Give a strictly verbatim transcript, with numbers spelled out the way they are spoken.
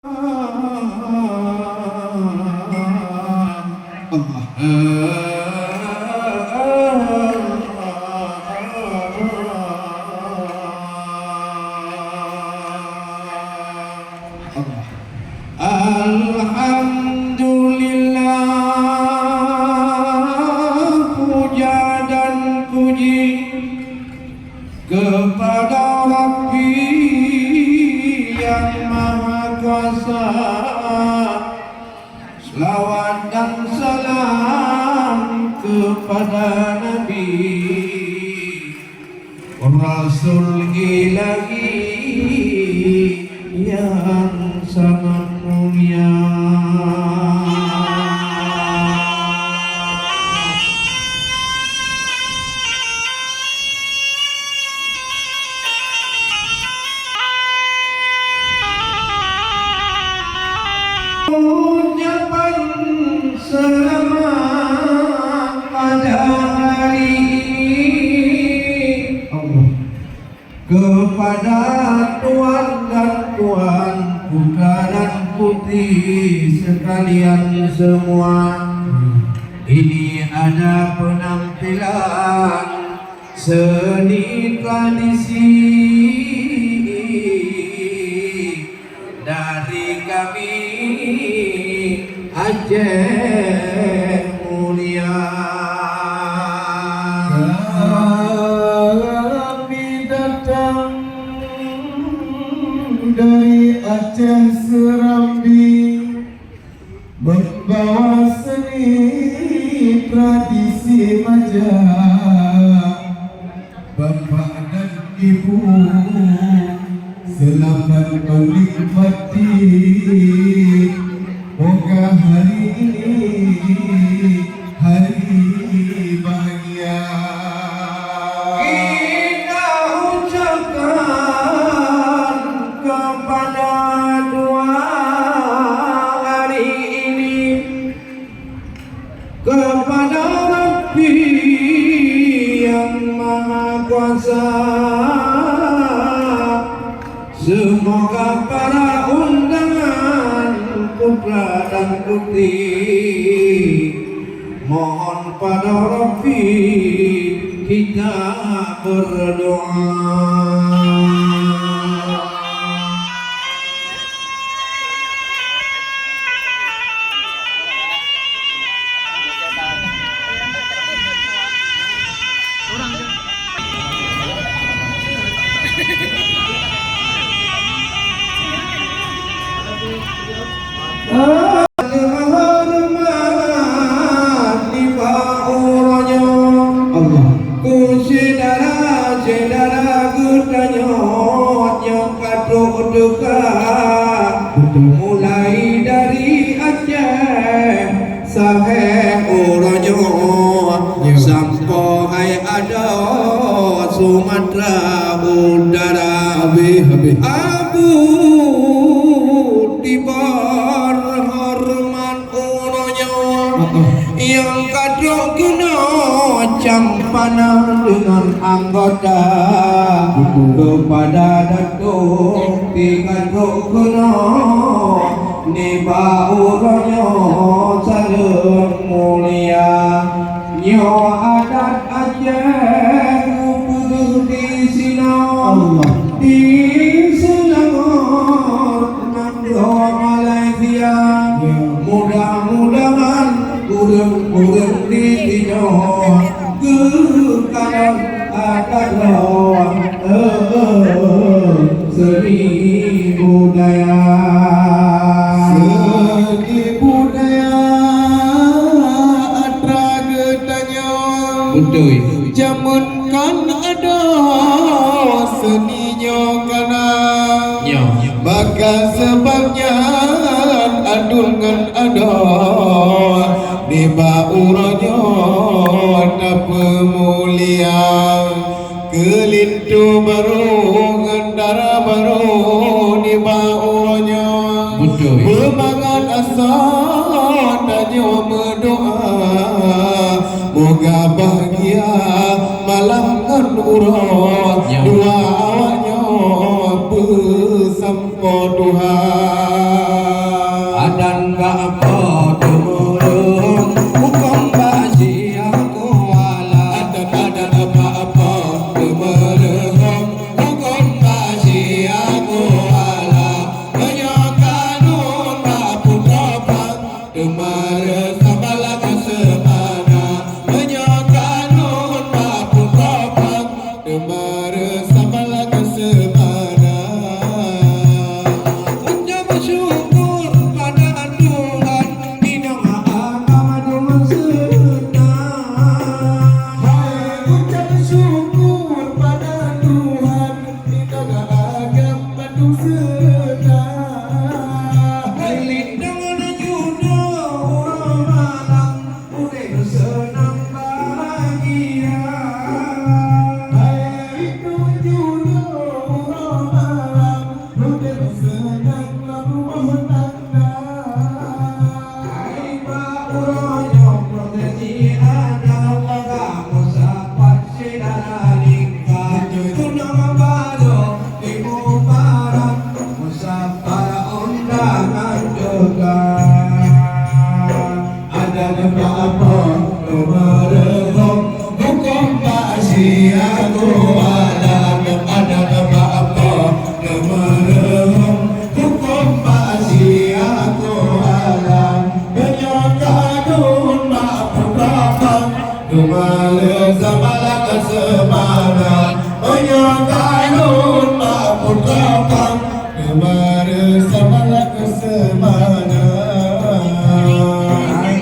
Allah. Allah. Alhamdulillah, puja dan puji kepada Rabbi yang Maha Kuasa. Selawat dan salam kepada Nabi, Rasul Ilahi yang sangat mulia. Ucapan selamat pada hari ini kepada tuan dan puan, putra dan putri sekalian semua. Ini ada penampilan seni tradisi dari kami Aceh Mulia. Kami datang dari Aceh Serambi, membawa seni tradisi Majak. Bapak dan Ibu, selamat menikmati. Moga hari ini hari bahagia. Kita ucapkan kepada dua hari ini kepada Rabbi yang Maha Kuasa. Semoga para undangan putra dan putri mohon pada Rabbi kita berdoa. Horeumat nibak uroe nyoe. Allah. Keu syedara-syedara geutanyoe nyang ka trok teuka. Betul. Mulai dari Aceh sampai uroe nyoe. Ya. Sampoe hai adoe Sumatera Utara. Habéh, habéh. Abu Tibar horeumat uroe nyoe. Heeh. Nyang ka trok keunoe cam panah deungon anggota. Betul. Keupada Datuk pih ka trok keunoe nibak uroe nyoe saleuem mulia. Nyoe adat Aceh geupeugah di sinoe. Allah. Di Selangor nanggroe Malaysia. Ya. Mudah-mudahan ureueng-ureueng di sinoe geukalon adat droe, eh, eh, seni budaya. Seni budaya atra geutanyoe. Beutôi. Jameun kan adoe seni nyoe kana. Nyoe. Maka seubab nyan aduen ngon adoe nibak uroe nyoe tapeumulia. Keu linto barô ngon dara barô nibak uroe nyoe. Beutôi. Beumangat asoe tanyoe meudoa, moga bahgia malam ngon uroe. Ya. Dua awak nyoe beusampoe Tuhan. Alam adat bak apa neumeureuhom, huköm bak siaku alam. Meunyoe kadun bak putroe, duma le sabalak seumara. Meunyoe ka